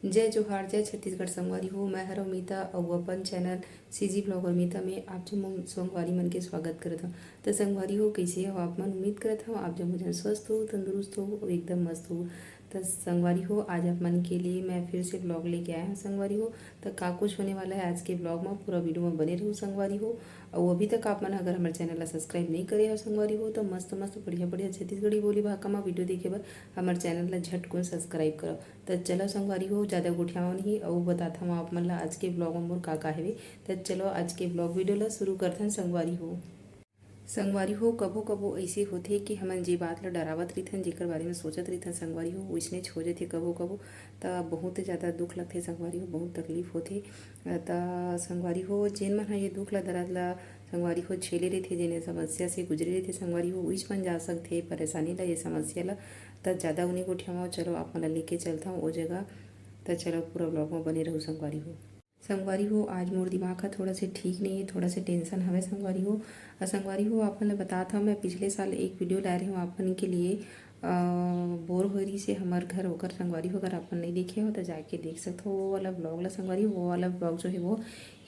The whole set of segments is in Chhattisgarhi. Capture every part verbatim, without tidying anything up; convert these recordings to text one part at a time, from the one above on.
जय जोहार, जय छत्तीसगढ़ संगवारी हो। मैं हरव मीता अउ अपन चैनल सीजी ब्लॉगर मीता में आप जम्मो संगवारी मन के स्वागत करत हव। त संगवारी हो, कइसे हो आप मन? उम्मीद करत हव आप जम्मो झन स्वस्थ हो, तंदुरुस्त हो अउ एकदम मस्त हो। त संगवारी हो, आज आप मन के लिए मैं फिर से ब्लॉग लेके आए हव संगवारी हो। त का कुछ होने वाला है आज के ब्लॉग में, पूरा वीडियो में बने रहू संगवारी हो। अउ अभी तक आप मन अगर हमर चैनल ला सब्सक्राइब नहीं करे हो संगवारी हो, त मस्त मस्त बढ़िया बढ़िया छत्तीसगढ़ी बोली भाखा में वीडियो देखे बर हमर चैनल ला झटकुन सब्सक्राइब करव। त चलो संगवारी हो, ज़्यादा गोठियावव नहीं अउ बताथव आप मन ला आज के ब्लॉग में मोर का का हवे। त चलो आज के ब्लॉग वीडियो ला शुरू करथन संगवारी हो। संगवारी हो, कभो कभो ऐसे होथे कि हमन जे बात ला डरावत रहिथन, जेकर बारे में सोचत रहिथन संगवारी हो, वैसनेच हो जथे कभो कभो। त बहुत ज़्यादा दुख लगथे संगवारी हो, बहुत तकलीफ होथे। त संगवारी हो, जेन मन ह ये दुख ला, दर्द ला संगवारी हो झेले रहिथे, जेन ये समस्या से गुजरे रहिथे संगवारी हो, उइच मन जा सकथे परेशानी ला, ये समस्या ला। त ज़्यादा उनी गोठियावव, चलो आप मन ला लेके चलथव ओ जगह। त चलो पूरा ब्लॉग में बने रहू संगवारी हो। संगवारी हो, आज मोर दिमाग ह थोड़ा से ठीक नहीं है, थोड़ा से टेंशन हवे संगवारी हो। अउ संगवारी हो, आप मन ल बतात हव, मैं पिछले साल एक वीडियो लाए रहे हूँ आप मन के लिए। अ, बोर होए रहिस हे हमर घर, ओकर संगवारी हो, अगर आप मन नहीं देखे हो त जाके देख सकत हो वो वाला ब्लॉग ला संगवारी हो। वो वाला ब्लॉग जो है वो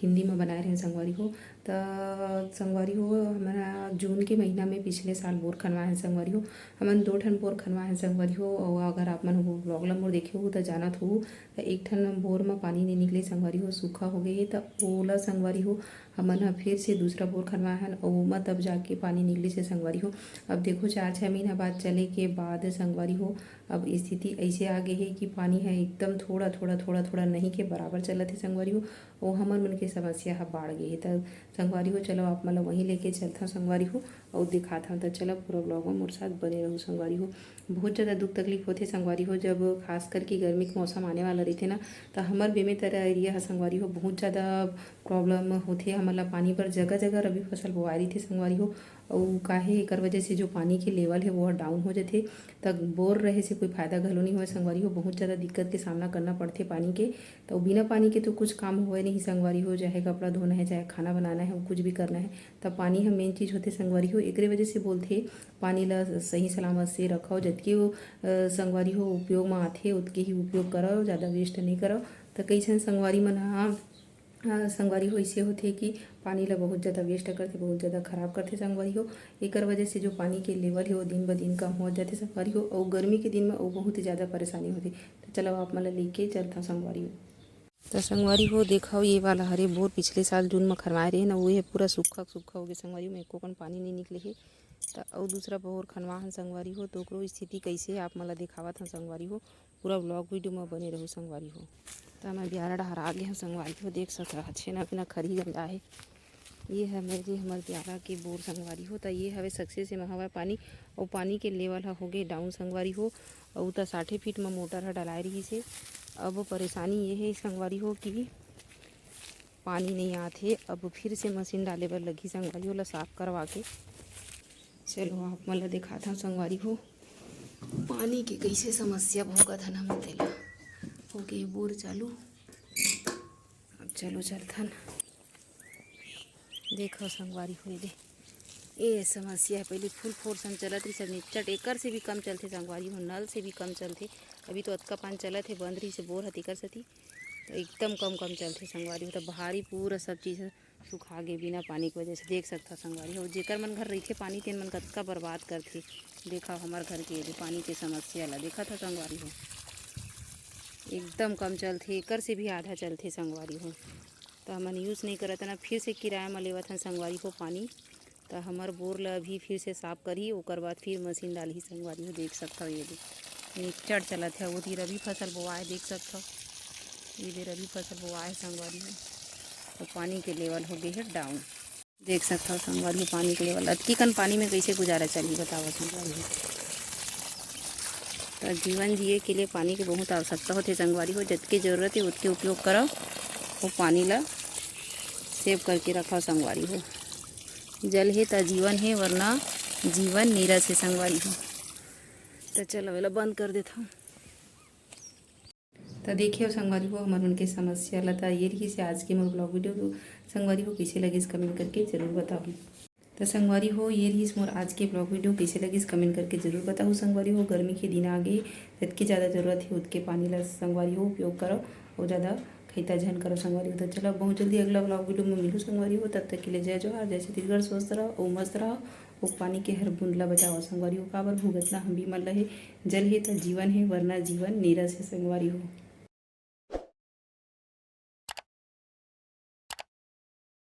हिंदी में बनाए रहे संगवारी हो। त संगवारी हो, हमन जून के महीना में पिछले साल बोर खनवाए हन संगवारी हो। हमन दो ठन बोर खनवाए हन संगवारी हो। अउ अगर आप मन वो ब्लॉग ला मोर देखे हो त जानत हो, त एक ठन बोर म पानी नइ निकले संगवारी हो, सूखा हो गए हे। त ओला संगवारी हो, हमन ह फिर से दूसरा बोर खनवाए हन, अउ ओमा तब जाके पानी निकलिस हे संगवारी हो। अब देखो, चार छः महीना बाद चले के बाद संगवारी हो, अब स्थिति ऐसे आ गए हे कि पानी ह एकदम थोड़ा, थोड़ा, थोड़ा, थोड़ा नहीं के बराबर चलत हे संगवारी हो। ओ हमर मन के समस्या ह बाढ़ गए हे। त संगवारी हो, चलो आप मन ल वहीं लेके चलथव संगवारी हो, अउ दिखाथव। त चलो पूरा ब्लॉग में मोर साथ बने रहू संगवारी हो। बहुत ज़्यादा दुख तकलीफ होथे संगवारी हो, जब खास करके गर्मी के मौसम आने वाला रहिथे ना, त हमर बेमेतरा एरिया ह संगवारी हो बहुत ज़्यादा प्रॉब्लम होथे। हमन ला पानी बर जगह जगह रबी फसल बोआए रहिथे संगवारी हो, अउ काहे एकर वजह से जो पानी के लेवल हे वो ह डाउन हो जथे। त बोर रहे से कोई फायदा घलो नहीं होय संगवारी हो, बहुत ज़्यादा दिक्कत के सामना करना पड़थे पानी के। त बिना पानी के तो कुछ काम होए नहीं संगवारी हो, चाहे कपड़ा धोना है, चाहे खाना बनाना है, कुछ भी करना है, त पानी ह मेन चीज़ होथे संगवारी हो। एकरे वजह से बोलथे पानी ला सही सलामत से रखव, जतके वो, अ, संगवारी हो उपयोग म आथे, ओतके ही उपयोग करव, ज़्यादा वेस्ट नहीं करव। त कइसन संगवारी मन ह, अ, संगवारी हो, अइसे होथे कि पानी ला बहुत ज़्यादा वेस्ट करथे, बहुत ज़्यादा खराब करथे संगवारी हो। एकर वजह से जो पानी के लेवल हे वो दिन ब दिन कम होत जाथे संगवारी हो, अउ गर्मी के दिन म अउ बहुत ही ज़्यादा परेशानी होथे। त चलो आप मन ला लेके चलथव संगवारी हो। त संगवारी हो, देखव, ये वाला हरे बोर पिछले साल जून म खनवाए रहे न, वो हे पूरा सूखा सूखा हो गए संगवारी हो, में एको कन पानी नहीं निकले हे। त अउ दूसरा बोर खनवा हन संगवारी हो, त ओकरो स्थिति कैसे हे आप मन ला देखावत हन संगवारी हो। पूरा ब्लॉग वीडियो म बने रहू संगवारी हो। त मैं बियारा डहर आ गे हव संगवारी हो, देख सकत हव छेना बिना खरही गंजा हे। ये हवे जी हमर बियारा के बोर संगवारी हो। त ये हवे सक्सेस एमा हवय पानी, अउ पानी के लेवल ह होगे डाउन संगवारी हो। अउ त साठे फीट म मोटर ह डलाए रहिस हे। अब परेशानी ये हे संगवारी हो कि पानी नइ आत हे। अब फिर से मशीन डाले बर लगही संगवारी हो, ओला साफ करवा के। चलो आप मन ल देखात हव संगवारी हो, पानी के कइसे समस्या भोगत हन हमन तेला। होगे बोर चालू। अब चलो चलथन। देखो संगवारी हो, ये दे, ये समस्या हे। पहले फुल फोर्स म चलत रहिस, अब निच्चट एकर से भी कम चलथे संगवारी हो, नल से भी कम चलथे। अभी तो अतका पानी चलत हे, बंद रहिस हे बोर ह तेकर सेती, तो एकदम कम कम चलथे संगवारी हो। तो भारी पूरा सब चीज ह सुखा गे बिना पानी के वजह से, देख सकथव संगवारी हो। जेकर मन घर रहिथे पानी, तेन मन कतका बर्बाद करथे। देखव हमर घर के ये दे पानी के समस्या ला, देखत हव संगवारी हो, एकदम कम चलथे, एकर से भी आधा चलथे संगवारी हो। त हमन यूज़ नइ करत हन, फिर से किराया म लेवत हन संगवारी हो पानी। त हमर बोर ल अभी फिर से साफ करही, ओकर बाद फिर मशीन डालही संगवारी हो। देख सकथव ये दे निच्चट चलत हे, ओती रबी फसल बोआए, देख सकथव ये दे रबी फसल बोआए संगवारी हो। त पानी के लेवल हो गे हे डाउन। देख सकथव संगवारी हो, पानी के लेवल, अतकी कन पानी में कइसे गुजारा चलही, बतावव संगवारी हो। त जीवन जिए के लिए पानी के बहुत आवश्यकता होथे संगवारी हो। जतके जरूरत हे, ओतके उपयोग करव, वो पानी ला सेव करके रखव संगवारी हो। जल हे त जीवन हे, वरना जीवन नीरस हे संगवारी हो। त चलो, एला बंद कर देथव। त देखे हो संगवारी हो, हमर मन के समस्या ल। त ये रहिस हे आज के मोर ब्लॉग वीडियो। संगवारी हो, कइसे लगिस कमेंट करके जरूर बताहू। त संगवारी हो, ये रहिस मोर आज के vlog video। कइसे लगिस, comment करके जरूर बताहू संगवारी हो। गर्मी के दिन आ गे, जतके ज़्यादा जरूरत हे, ओतके पानी ला संगवारी हो उपयोग करव, अउ ज़्यादा खइता झन करव संगवारी हो। त चलो, बहुत जल्दी अगला vlog video में मिलू संगवारी हो। तब तक के लिए जय जोहार, जय छत्तीसगढ़। स्वस्थ रहो अउ मस्त रहो, अउ पानी के हर बूंद ला बचाओ संगवारी हो। काबर भुगतना हम भी मन ला हे, जल हे त जीवन हे, वरना जीवन नीरस हे संगवारी हो।